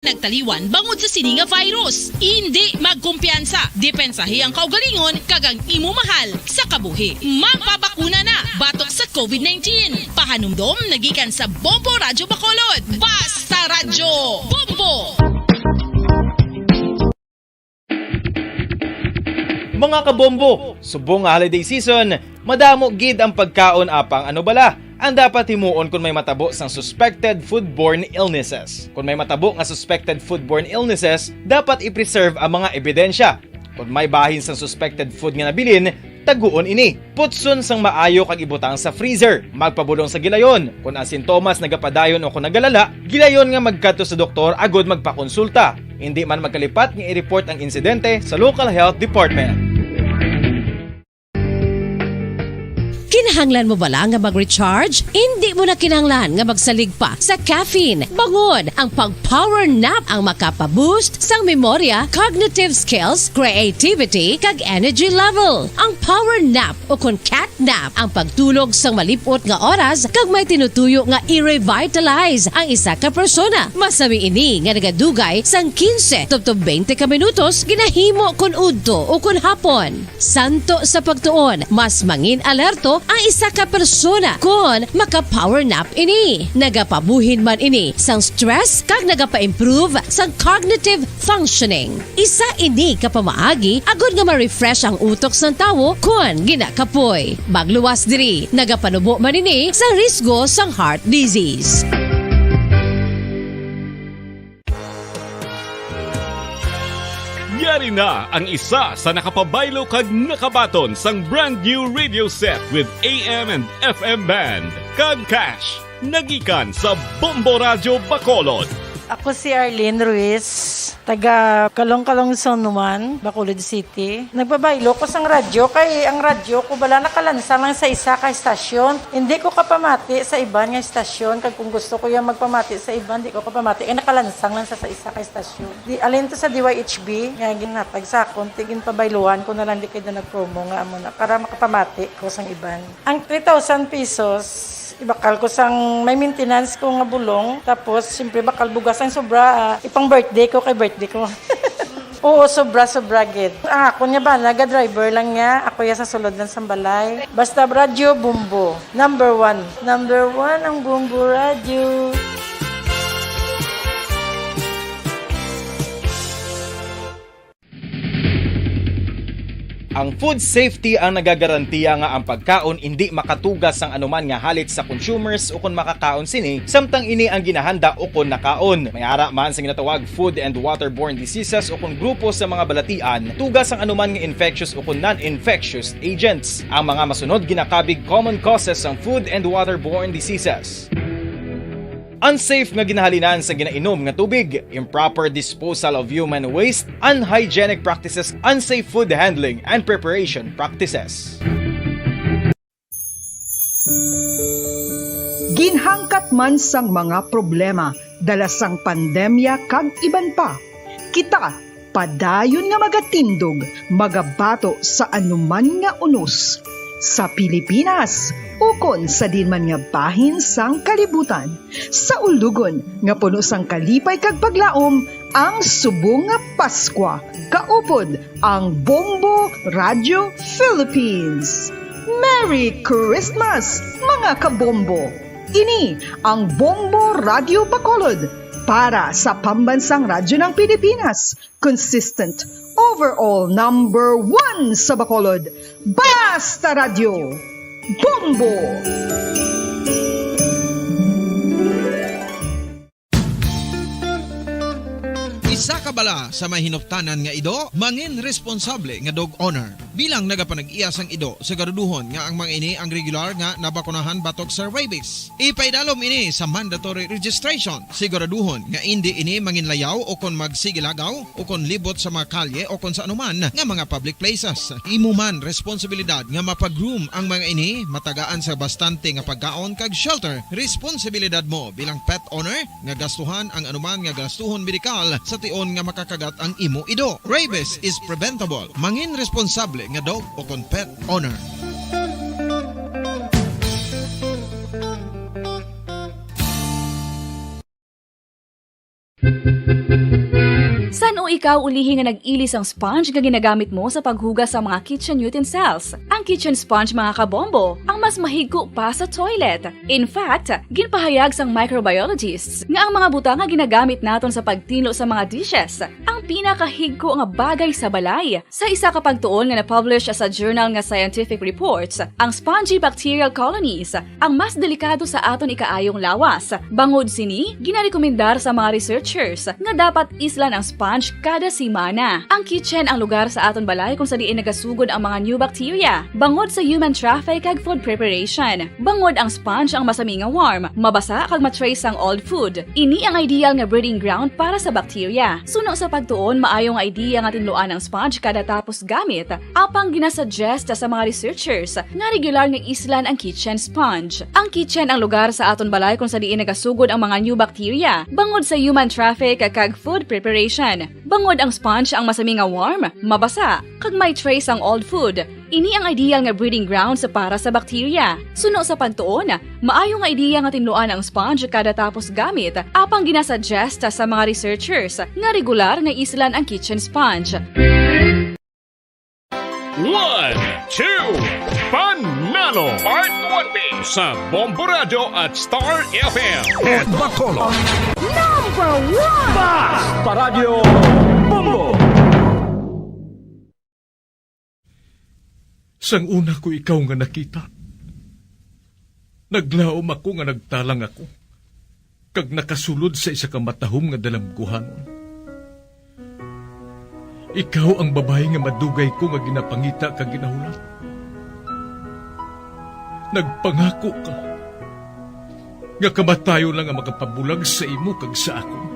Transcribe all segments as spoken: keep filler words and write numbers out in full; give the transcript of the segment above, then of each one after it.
nagtaliwan bangod sa sini nga virus. Indi magkumpiyansa. Depensahi ang kaugalingon kag ang imo mahal sa kabuhi. Magpabakuna na batok sa COVID nineteen. Pahanumdom nagikan sa Bombo Radyo Bacolod. Basta Radyo Bombo! Mga kabombo, subong nga holiday season, madamo gid ang pagkaon, apang ano bala ang dapat himuon kon may matabo sang suspected foodborne illnesses? Kon may matabo nga suspected foodborne illnesses, dapat i-preserve ang mga ebidensya. Kon may bahin sang suspected food nga nabilin, taguon ini. Putson sang maayo kag ibutang sa freezer. Magpabulong sa gilayon. Kon ang sintomas nagapadayon o kon nagalala, gilayon nga magkadto sa doktor agud magpakonsulta. Indi man magkalipat nga i-report ang insidente sa local health department. Kinahanglan mo bala nga mag-recharge? Indi mo na kinahanglan nga magsalig pa sa caffeine. Bangod ang pag-power nap ang makapa-boost sang memorya, cognitive skills, creativity, kag energy level. Ang power nap o kon cat nap ang pagtulog sang malip-ot nga oras kag may tinutuyo nga i-revitalize ang isa ka persona. Masami ini nga nagadugay sang quince tubtob twenty ka minutos ginahimo kon udto o kon hapon. Santo sa pagtuon, mas mangin-alerto ang isa ka persona kon maka-power nap ini. Nagapabuhin man ini sang stress kag nagapa-improve sang cognitive functioning. Isa ini ka pamaagi agud nga ma-refresh ang utok sang tawo kon ginakapoy. Magluwas diri, nagapanubo man ini sa risgo sang heart disease. Yari na ang isa sa nakapabaylo kag nakabaton sang brand new radio set with A M and F M band kag cash. Nagikan sa Bombo Radyo Bacolod. Ako si Arlene Ruiz, taga Kalong-Kalong Zone one, Bacolod City. Nagpabaylo ko sang radyo kay ang radyo ko bala nakalansang lang sa isa ka estasyon. Hindi ko kapamati sa iban nga estasyon, kag kung gusto ko yung magpamati sa iban, di ko kapamati kay nakalansang lang sa, sa isa ka estasyon. Di, alin to sa D Y H B nga ginhatag sa akon, ti ginpabayluhan ko na lang di kay da nag-promo nga amo na para makapamati ko sang iban. Ang three thousand pesos, ibakal ko sang may maintenance ko nga bulong. Tapos, siyempre, bakal bugas ang sobra, ah, ipang birthday ko kay birthday ko. Oo, sobra, sobra gid. Ang akon nga bana, ga-driver lang niya. Ako ya sa sulod lang sang balay. Basta radyo, Bombo. Number one. Number one ang Bombo Radyo. Ang food safety ang nagagarantiya nga ang pagkaon indi makatuga sang anuman nga halit sa consumers ukon makakaon sini, samtang ini ang ginahanda ukon nakaon. May ara man sa ginatawag food and waterborne diseases ukon grupo sa mga balatian, tuga sang anuman nga infectious ukon non-infectious agents. Ang mga masunod ginakabig common causes sang food and waterborne diseases. Unsafe nga ginahalinan sa ginainom nga tubig, improper disposal of human waste, unhygienic practices, unsafe food handling, and preparation practices. Ginhangkat man sang mga problema dala sang pandemya kag iban pa, kita padayon nga magatindog, magabato sa anuman nga unos, sa Pilipinas ukon sa diin man nga bahin sang kalibutan. Sa ulugon nga puno sang kalipay kag paglaom ang subong nga Paskwa, kaupod ang Bombo Radio Philippines. Merry Christmas, mga kabombo! Ini ang Bombo Radio Bacolod para sa Pambansang Radyo ng Pilipinas. Consistent, overall number one sa Bacolod. Basta Radyo, Bombo! Isa ka bala sa may hinuptanan nga ido, mangin responsable nga dog owner. Bilang nagapanag-iya sang ido, siguraduhon nga ang mga ini ang regular nga nabakunahan batok sa rabies. Ipaidalom ini sa mandatory registration. Siguraduhon nga indi ini manginlayaw o kon magsigilagaw o kon libot sa mga kalye o kon sa anuman nga mga public places. Imo man responsibilidad nga mapag-groom ang mga ini, matagaan sa bastante nga pagkaon kag shelter. Responsibilidad mo bilang pet owner nga gastuhan ang anuman nga gastuhon medikal sa tion nga makakagat ang imo ido. Rabies is preventable. Mangin responsable nga dog o kon pet owner. O ikaw ulihi nga nag-ili sang sponge nga ginagamit mo sa paghugas sa mga kitchen utensils? Ang kitchen sponge, mga kabombo, ang mas mahigko pa sa toilet. In fact, ginpahayag sang microbiologists nga ang mga butang nga ginagamit naton sa pagtinlo sa mga dishes ang pinakahigko nga bagay sa balay. Sa isa ka pagtuon nga na-publish sa journal nga Scientific Reports, ang spongy bacterial colonies ang mas delikado sa aton ikaayong lawas. Bangod sini, ginarekomendar sa mga researchers nga dapat islan ang sponge kada semana. Ang kitchen ang lugar sa aton balay kung sa diin nagasugod ang mga new bacteria, bangod sa human traffic kag food preparation. Bangod ang sponge ang masami nga warm, mabasa kag ma-trace ang old food. Ini ang ideal nga breeding ground para sa bacteria. Suno sa pagtuon, maayo nga idea nga tinluan ang sponge kada tapos gamit, apang ginasuggest sa mga researchers nga regular nga islan ang kitchen sponge. Ang kitchen ang lugar sa aton balay kung sa diin nagasugod ang mga new bacteria, bangod sa human traffic kag food preparation. Bangod ang sponge ang masami nga warm, mabasa, kag may trace ang old food. Ini ang ideal nga breeding grounds para sa bacteria. Suno sa pagtuon, maayo nga ideya nga tinluan ang sponge kada tapos gamit, apang ginasuggest sa mga researchers nga regular nga islan ang kitchen sponge. One, two, Panalo Part one B sa Bombo Radyo at Star F M. At Bacolod. Number one! Basta Radyo Bombo! Sang una ko ikaw nga nakita, naglaom ako nga nagtalang ako kag nakasulod sa isa ka matahom nga dalamguhanon. Ikaw ang babayi nga madugay ko nga ginapangita kag ginahulat. Nagpangako ka nga kamatayon lang ang makapabulag sa imo kag sa akon.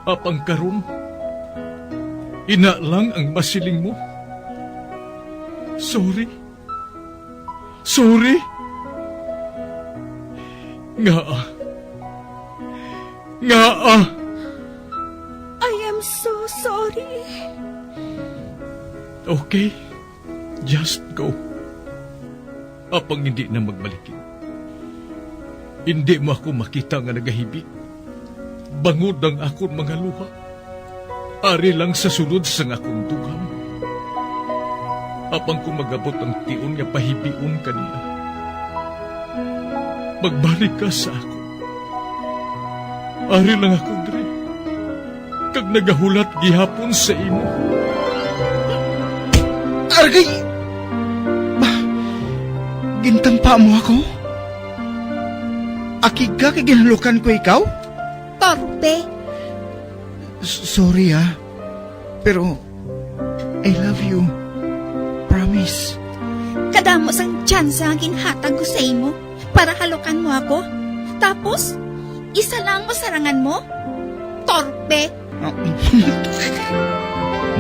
Apang karon, ina lang ang masiling mo. Sorry. Sorry. Ngaa? Ngaa? I am so sorry. Okay. Just go. Apang hindi na magbalikin. Hindi mo ako makita nga nagahibi, bangod ang akon mga luha. Ari lang sa sulod sang akon dugang. Apang kung magabot ang tion nga pahibion ka niya, magbalik ka sa akon. Ari lang ako diri, kag nagahulat gihapon sa imo. Argay! Ba, gintampa mo ako? Akig ka kay ginhalukan ko ikaw? Torpe! S-, sorry, ah. Pero, I love you. Promise. Kadamo sang tsansa nga ginhatag ko sa imo para halukan mo ako. Tapos, isa lang mo sarangan mo? Torpe!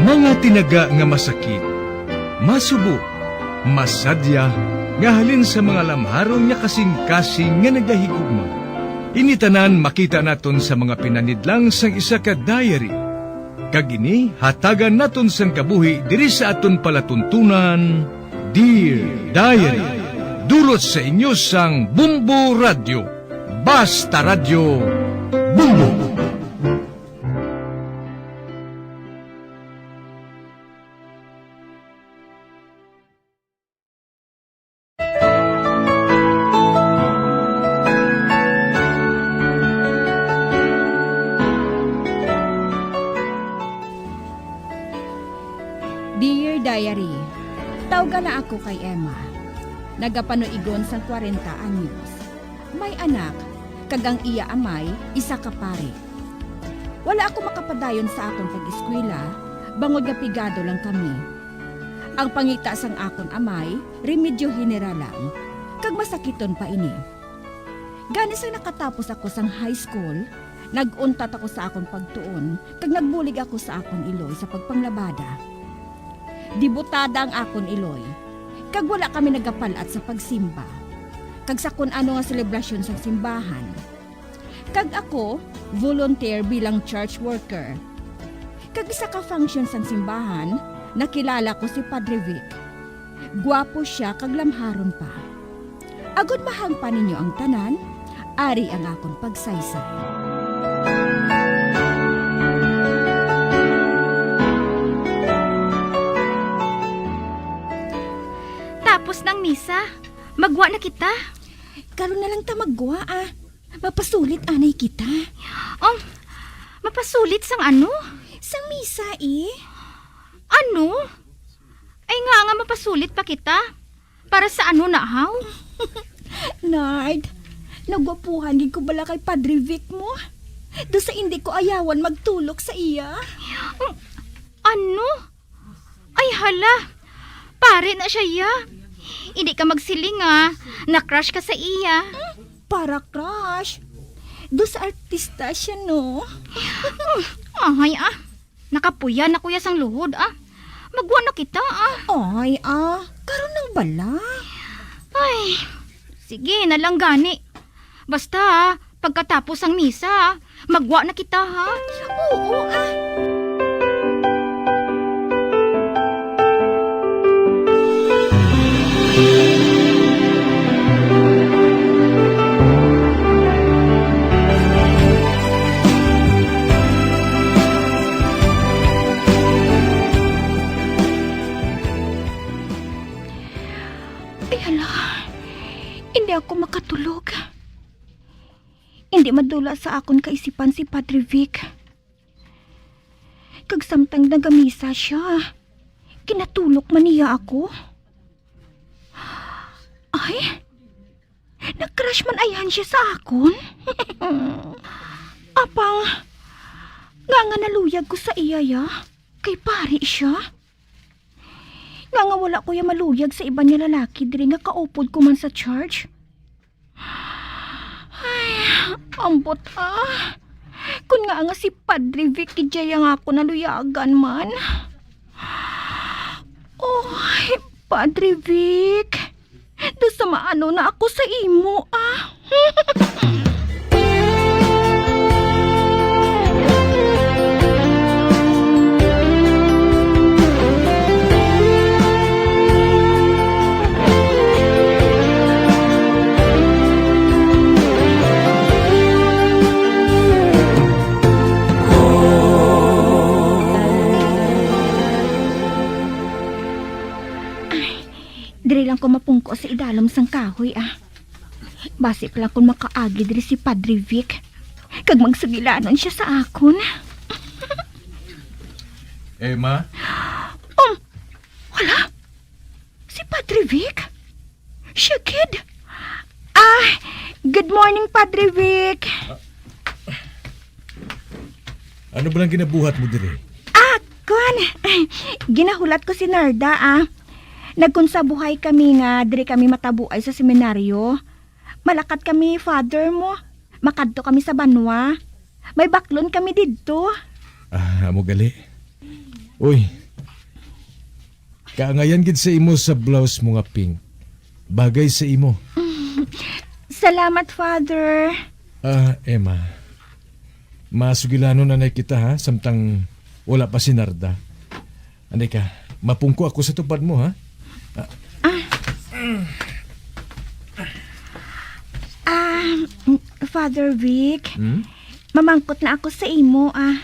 Mga tinaga nga masakit, masubo, masadya, nga halin sa mga lamharon nga kasing-kasing nga nagahigugma. Ini tanan makita naton sa mga pinanidlang sang isa ka diary. Kag ini hatagan naton sang kabuhi diri sa aton palatuntunan, Dear Diary. Dulot sa inyo sang Bombo Radyo. Basta Radyo, Bombo! Dear Diary, tawga na ako kay Emma. Nagapanuigon sang kwarenta anyos. May anak, kag ang iya amay isa ka pari. Wala ako makapadayon sa akon pag-eskwela, bangod nga pigado lang kami. Ang pangita sang akon amay, remedyo general lang, kag masakiton pa ini. Gani, sang nakatapos ako sang high school, nag-untat ako sa akon pagtuon, kag nagbulig ako sa akon iloy sa pagpanglabada. Debotada ang akon iloy, kag wala kami nagapal-at sa pagsimba, kag sa kun ano nga selebrasyon sang simbahan. Kag ako, volunteer bilang church worker. Kag isa ka function sang simbahan, nakilala ko si Padre Vic. Guwapo sia kag lamharon pa. Agod mahangpan ninyo ang tanan, ari ang akon pagsaysay. Sa, magwa na kita. Karon na lang ta magwa, ah. Mapasulit anay kita. Oh, mapasulit sang ano? Sang misa, eh. Ano? Ay nga nga mapasulit pa kita. Para sa ano na, haw? Nard, nagwapuhan gid ko bala kay Padre Vic mo. Do sa hindi ko ayawan magtulok sa iya. Ano? Ay, hala. Pare na siya, ya. Hindi ka magsiling, ah. Na-crush ka sa iya. Hmm, para crush. Do sa artista siya, no? Ahay, ah. Nakapuya na kuya sang luhod, ah. Magwa na kita, ah. Ay, ah. Karon lang bala. Ay, sige na lang gani. Basta, ah, pagkatapos ang misa, ah, magwa na kita, ha? Oo, ah. Ay, hala. Hindi ako makatulog. Hindi madula sa akon kaisipan si Padre Vic. Kag samtang nagamisa siya, ginatulok man niya ako. Ay, nag-crush man ayhan siya sa akon. Apang, nga nga naluyag ko sa iya, ya, kay pari siya. Nga nga wala ko ya maluyag sa iban nga lalaki diri nga kaupod ko man sa church. Ay, ambot, ah. Kun nga nga si Padre Vic gid ang ako naluyagan man. Oy, Padre Vic, do sa maano na ako sa imo, ah. Diri lang ko mapungko sa idalom sang kahoy, ah. Basi pa lang kung makaagi diri si Padre Vic, kag magsugilanon siya sa akon. Emma? Um, hala? Si Padre Vic? Siya gid. Ah, good morning, Padre Vic. Ano ba lang ginabuhat mo diri? Ah, kuan. Ginahulat ko si Narda, ah. Nagkonsabuhay kami nga diri kami matabuay sa seminaryo. Malakat kami, Father mo. Makadto kami sa banwa. May baklon kami didto. Ah, amo gali. Uy, kaangayan gid sa imo sa blouse mo nga pink. Bagay sa imo. Salamat, Father. Ah, Emma. Masugilanon anay kita, ha, samtang wala pa si Narda. Anay ka, mapungko ako sa tupad mo, ha? Ah. Ah. Ah, Father Vic, Hmm? mamangkot na ako sa imo, ah.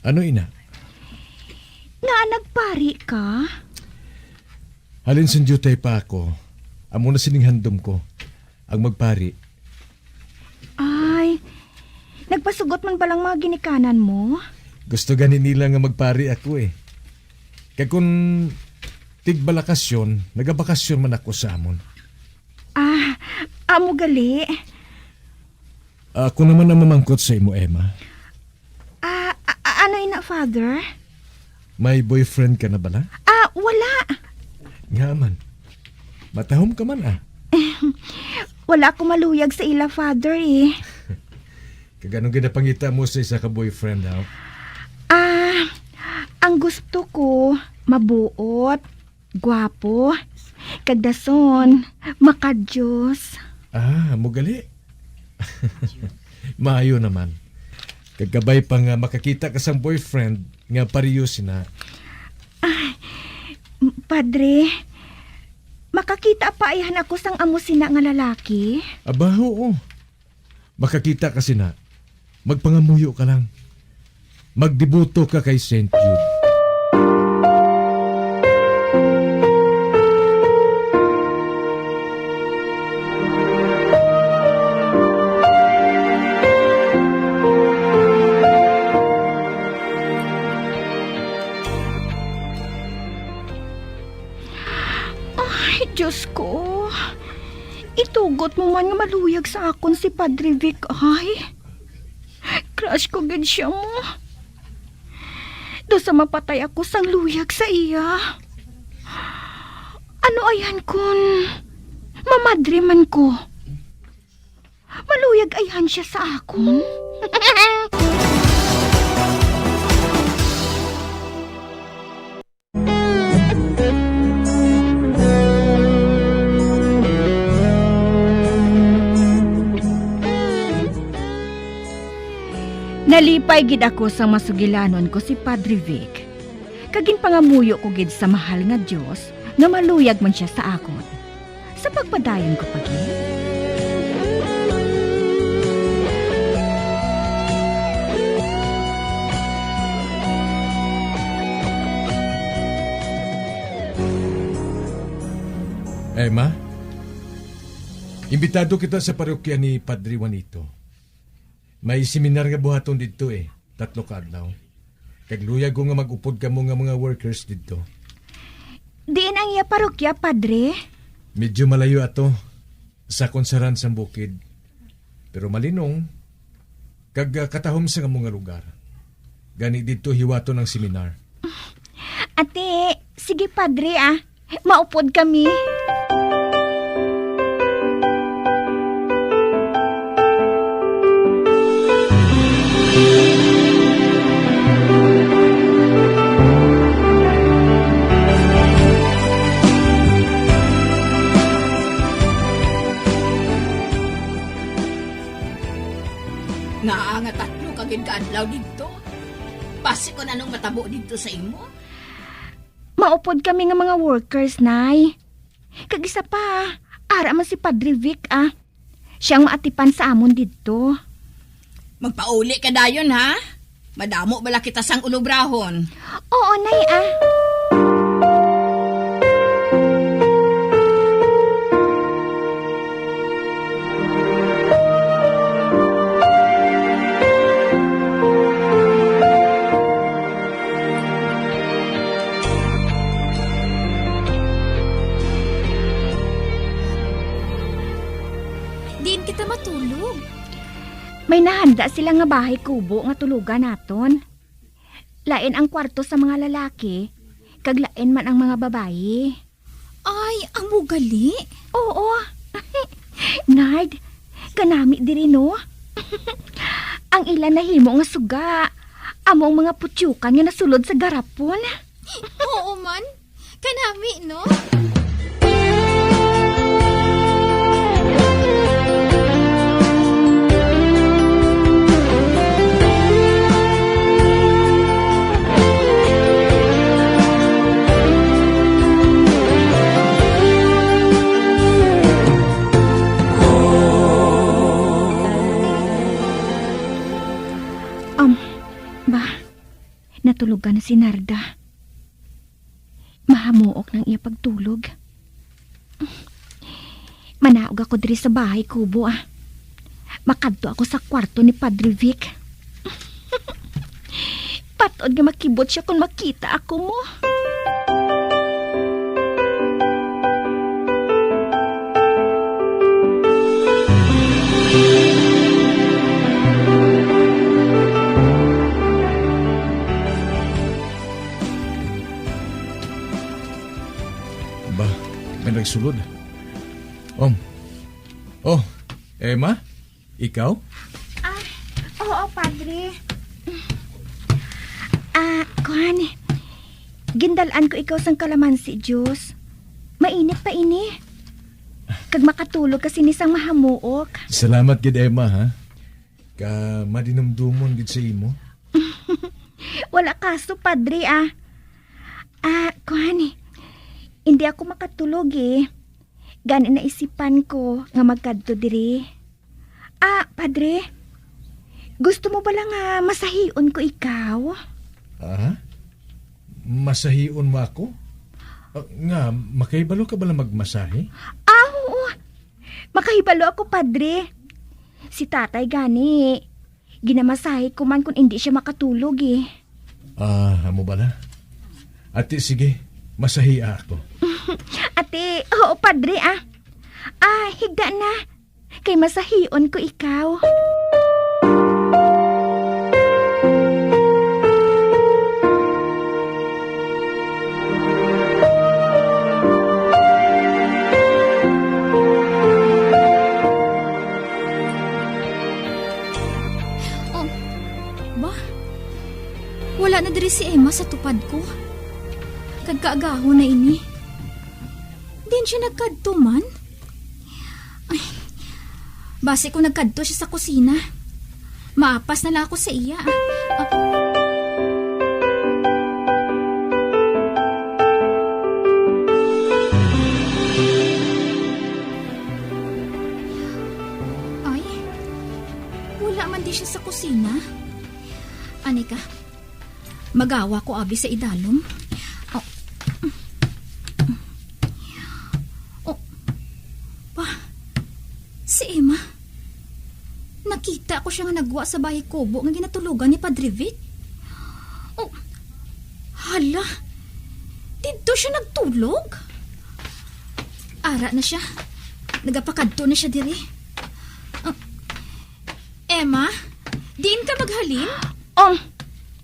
Ano ina? Nga nagpari ka? Halin sang diutay pa ako, amo na sining handom ko, ang magpari. Ay, nagpasugot man ba lang mga ginikanan mo? Gusto gani nila nga magpari ako, eh. Kag kun tigbalakasyon, nagabakasyon man ako sa amon. Ah, amo gali. Ako naman ang mamangkot sa imo, Emma. Ah, a-, a-, ano ina, Father? May boyfriend ka na bala? Ah, wala. Nga man. Matahom ka man, ah. Wala ko maluyag sa ila, Father, eh. Kag anong ginapangita mo sa isa ka boyfriend, ha? Ah, ang gusto ko, mabuot, gwapo, kag dason, makadios. Ah, mo gali? Maayo naman. Kag kabay pa nga makakita ka sang boyfriend nga pareho sina. Ay, Padre, makakita pa ayhan ako sang amo sina nga lalaki? Aba, oo. Makakita ka sina. Magpangamuyo ka lang. Magdeboto ka kay Saint Jude. Diyos ko, itugot mo man nga maluyag sa akon si Padre Vic, ay. Crush ko gid siya mo. Do sa mapatay ako sang luyag sa iya. Ano ayhan kun mamadre man ko? Maluyag ayhan siya sa akon? Nalipay gid ako sang masugilanon ko si Padre Vic, kag ginpangamuyo ko gid sa mahal nga Dios nga maluyag man sia sa akon, sa pagpadayon ko pa gid. Emma, imbitado kita sa parokya ni Padre Juanito. May seminar nga buhaton didto, eh, tatlo ka adlaw. Kag luyag ko nga mag-upod kamo nga mga workers didto. Diin ang iya parokya, Padre? Medyo malayo ato, sa kunsaran sang bukid. Pero malinong, kag, ah, katahom sang amo nga lugar. Gani didto hiwaton ang seminar. Ate, sige, Padre, ah. Maupod kami. Ngaa nga tatlo ka gid ka adlaw didto? Basi kon anong matabo didto sa imo? Maupod kami nga mga workers, Nay. Kag isa pa, ara man si Padre Vic, ah. Siya ang maatipan sa amon didto. Magpauli ka dayon, ha? Madamo bala kita sang ulobrahon. Oo, Nay, ah. Diin kita matulog? May nahanda sila nga bahay kubo nga tulugan naton. Lain ang kwarto sa mga lalaki, kag lain man ang mga babayi. Ay, amo gali? Oo. Nard, kanami diri, no? Ang ila nahimo nga suga, amo ang mga putyukan nga nasulod sa garapon. Oo man. Kanami, no? Um, ba, natulugan na si Narda. Mahamuok nang iya pagtulog. Manaog ako diri sa bahay kubo, ah. Makadto ako sa kwarto ni Padre Vic. Patod nga makibot siya kon makita ako mo. Ba, may nagsulod. Um. Oh, Emma? Ikaw? Ah, oo, Padre. Ah, kuan. Gindal-an ko ikaw sang kalamansi juice. Mainit pa ini. Kag makatulog ka sini sang mahamuok. Salamat gid, Emma, ha? Ka madinumdumon gid sa imo. Wala kaso, Padre, ah. Ah, kuan, hindi ako makatulog, eh. Gani naisipan ko nga magkadto diri. Ah, Padre, gusto mo bala nga masahion ko ikaw? Ah? Masahion mo ako? Ah, nga, makahibalo ka bala magmasahe? Ah, oo. Makahibalo ako, Padre. Si Tatay gani, ginamasahe ko man kon indi siya makatulog, eh. Ah, amo bala? Ati, sige, masahia ako. Ate, oo, padre, ah. Ah, higda na. Kay masahion ko ikaw. Oh, ba? Wala na diri si Emma sa tupad ko. Kag kaagahon na ini. Diin siya nagkadto man? Ay, basi ko nagkadto siya sa kusina. Maapas na lang ako sa iya. Ah. Ay, wala man di siya sa kusina. Ani ka? Magawa ko abi sa idalom. Oh. Oh. Pa, si Emma. Nakita ko siya nga nagwa sa bahay kubo nga ginatulogan ni Padre Vic. Oh. Hala. Didto siya nagtulog? Ara na siya. Nagapakadto na siya diri. Ah. Emma, diin ka maghalin? Um,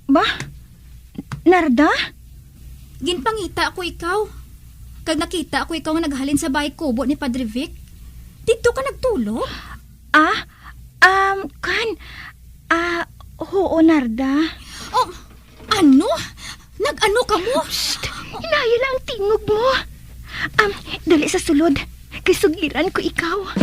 ba? Narda? Ginpangita ko ikaw. Kag nakita ko ikaw nga naghalin sa bahay kubo ni Padre Vic. Didto ka nagtulog? Ah, um, kan, ah, huo, Narda. Oh, ano? Nag-ano ka mo? Psst! Hinaya lang ang tingog mo. Um, dali sa sulod. Kay sugiran ko ikaw.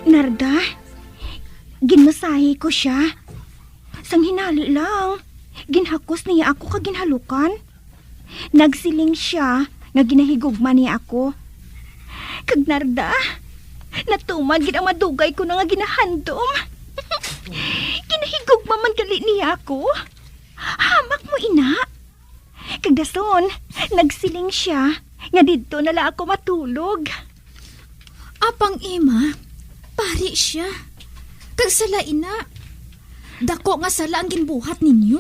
Narda, ginmasahe ko siya. Sang hinali lang, ginhakos niya ako kag ginhalukan. Nagsiling siya nga ginahigugma niya ako. Kag Narda, natuman gid ang madugay ko na nga ginahandom. Ginahigugma man gali niya ako. Hamak mo ina. Kag dason, nagsiling siya nga didto na lang ako matulog. Apang Emma, pari siya. Kag sala ina. Dako nga sala ang ginbuhat ninyo.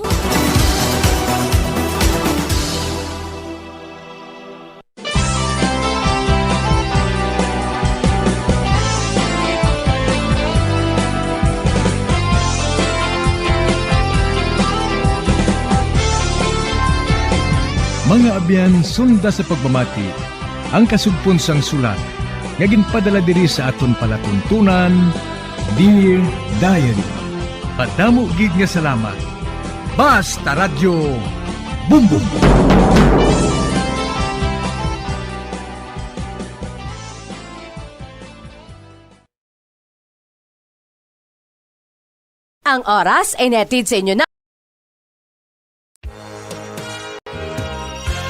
Mga abyan, sunda sa pagpamati ang kasugpon sang sulat nga ginpadala diri sa aton palatuntunan, Dear Diary. Madamo gid nga salamat. Basta Radyo Bumbong. Ang oras ay nahatid sa inyo